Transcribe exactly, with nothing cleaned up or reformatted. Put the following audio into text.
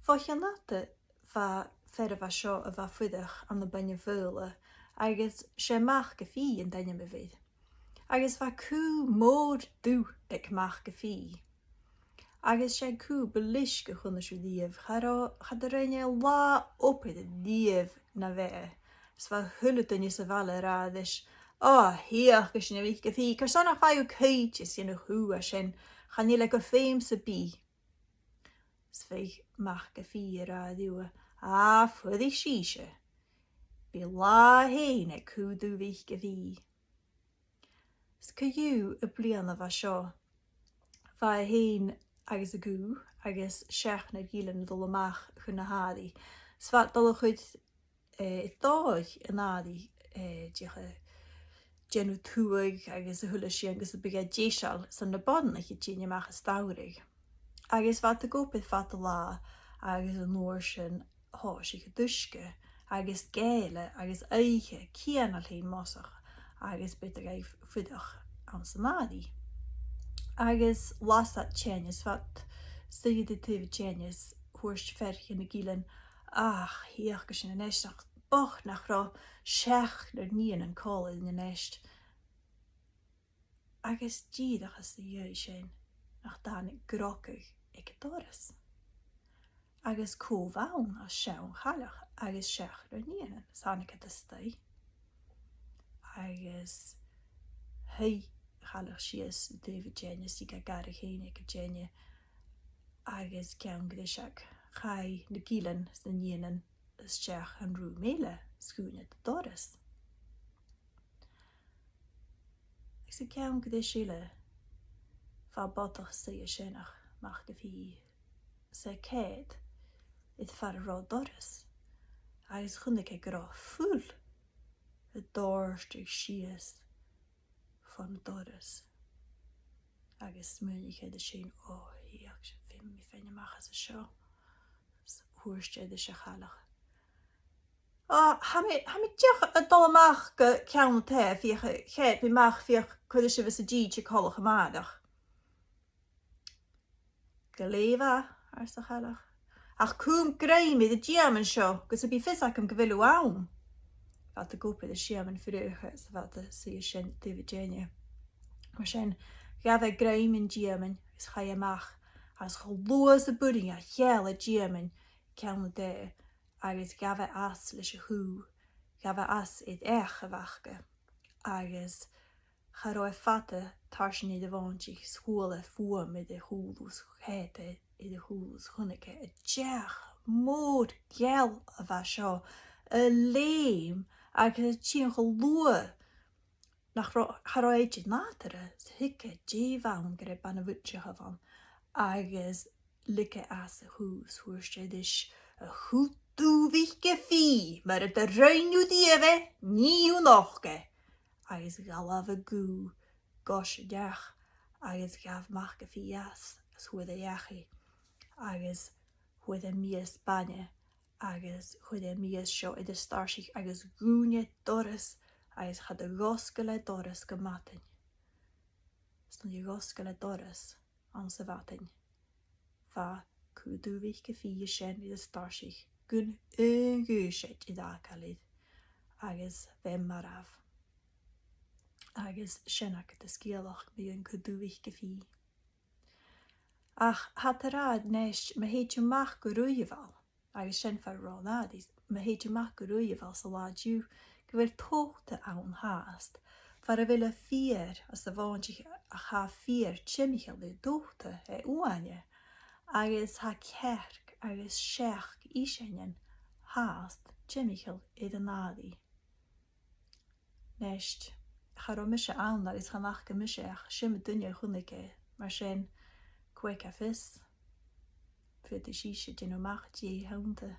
Bho chionn fhada bha fear a bha seo a bha a' fuireach ann am Beinn na Faoghla, agus 's e Mac a' Phì an t-ainm a bh' air. Agus bha cù mòr dubh aig Mac a' Phì. Agus 's e an cù bu leisge a chunnaic sibh riamh, cha robh, cha do rinn e latha obrach riamh na bheatha. Is bha a h-uile duine sa bhaile ag ràdh ris, "Ò, thighearna, a Mhic a' Phì, carson nach fhaigh thu cuidhteas dhen chù a tha sin, chan eil e gu feum sam bith." Is bhiodh Mac a' Phì ag ràdh riutha, "A, fuirich sibhse. Bidh latha fhèin aig cù dubh Mhic a' Phì." Is co-dhiù am bliadhna a bha seo, bha e fhèin agus a' chù agus seachdnar ghillean a' dol a-mach chun na h-àirigh. Is bha iad a' dol a chur, eh, dòigh an àirigh, eh, dìreach a' dèanamh tuagh agus a h-uile sìon agus gum biodh e deiseil son na boireannaich a thighinn a-mach as t-samhradh. Agus bha iad ag obair fad an latha agus an uair sin thòisich an t-uisge agus gèile agus oidhche cianail fhèin mosach agus b' fheudar dhaibh fuireach anns an àirigh. Agus las iad teine is bha iad a' suidhe ri taobh an teine is thuirt fear de na gillean, "Ach, thighearna, a-nis, nach bochd nach robh seachdnar nigheanan còmhla rinn a-nis." Agus dìreach às dèidh sin nach tàinig gnogadh aig an doras. Agus cò bh' ann ach seann chailleach agus seachdnar nigheanan, is thàinig iad a-staigh. Agus shuidh a' chailleach sìos ri taobh an teine is i ga gàireachdainn aig an teine. Agus ceann greiseag, chaidh na gillean is na nigheanan a-steach dhan rùm eile is dhùin iad an doras. Agus an ceann greis eile, bha am bodach a' suidhe an sin ach Mac a' Phì, 's e a' coimhead air far an robh an doras, agus chunnaic e gun robh fuil a' dòrtadh sìos fon doras. Agus smaoinich e ris fhèin, "Ò, thighearna, 's fheudar dhomh faighinn a-mach às a seo." Is thuirt e ris a' chailleach, "Ò, tha mi, tha mi dìreach a' dol a-mach gu ceann an taighe, feuch, eh, coimhead mi a-mach, feuch, cuiridh sibh a-staigh an dèidh coltach a-màireach." "Glè mhath," ars a' chailleach. "Ach cùm grèim air an t-sìoman seo, gus am bi fios agam gu bheil thu ann." Bha iad ag obair air sìoman fraoich is bha iad a' suidhe sin taobh an teine. Mar sin, ghabh e grèim an t-sìomain is chaidh e a-mach, agus cho luath 's a b' urrainn dha, cheangail e an t-sìoman ceann an taighe, agus ghabh e às leis a' chù, ghabh e às air each a bh' aca. Agus cha robh e fada tarsainn air a' mhòintich 's chuala e fuaim air a chùlaibh 's choimhead e air a chùlaibh 's chunnaic e an t-each mòr geal a bha seo a' leum agus a' tighinn cho luath nach ro-, cha robh e idir nàdarra, 's thuig e dè bh' ann, gur e bana-bhuidseach a bh' ann, agus leig e às a' chù 's thuirt e ris, "A chù dubh Mhic a' Phì, mura do rinn thu riamh e, nì thu a-nochd e." Agus dh'fhalbh an cù gu cois an each, agus ghabh Mac a' Phì às, is fhuair e dhachaigh, agus fhuair e mias bainne, agus chuir e am mias seo air an stairsnich agus dhùin e an doras, agus cha do dh'fhosgail e an doras gu madainn. 'S nuair a dh'fhosgail e an doras anns a' mhadainn, bha cù dubh Mhic a' Phì an sin air an stairsnich gun aon ghuaiseid air fhàgail air, agus bha e marbh. Agus sin agad an sgeulachd mu dheidhinn cù dubh Mhic a' Phì. Ach tha iad ag ràdh a-nis, ma thèid thu a-mach gu Ruaidheabhal, agus sin far an robh an àirigh, ma thèid thu a-mach gu Ruaidheabhal san latha an-diugh, gu bheil tobhta ann fhathast, far a bheil am feur às a' mhòintich, ach tha am feur timcheall air an tobhta, eh, uaine, agus tha cearc agus seachd iseanan fhathast timcheall air an àirigh. A-nis, cha robh mise ann agus chan fhaca mise ach sim an duine a chunnaic e, mar sin, cò aig a tha fios, faodaidh sibhse dèanamh a-mach dè th' annta.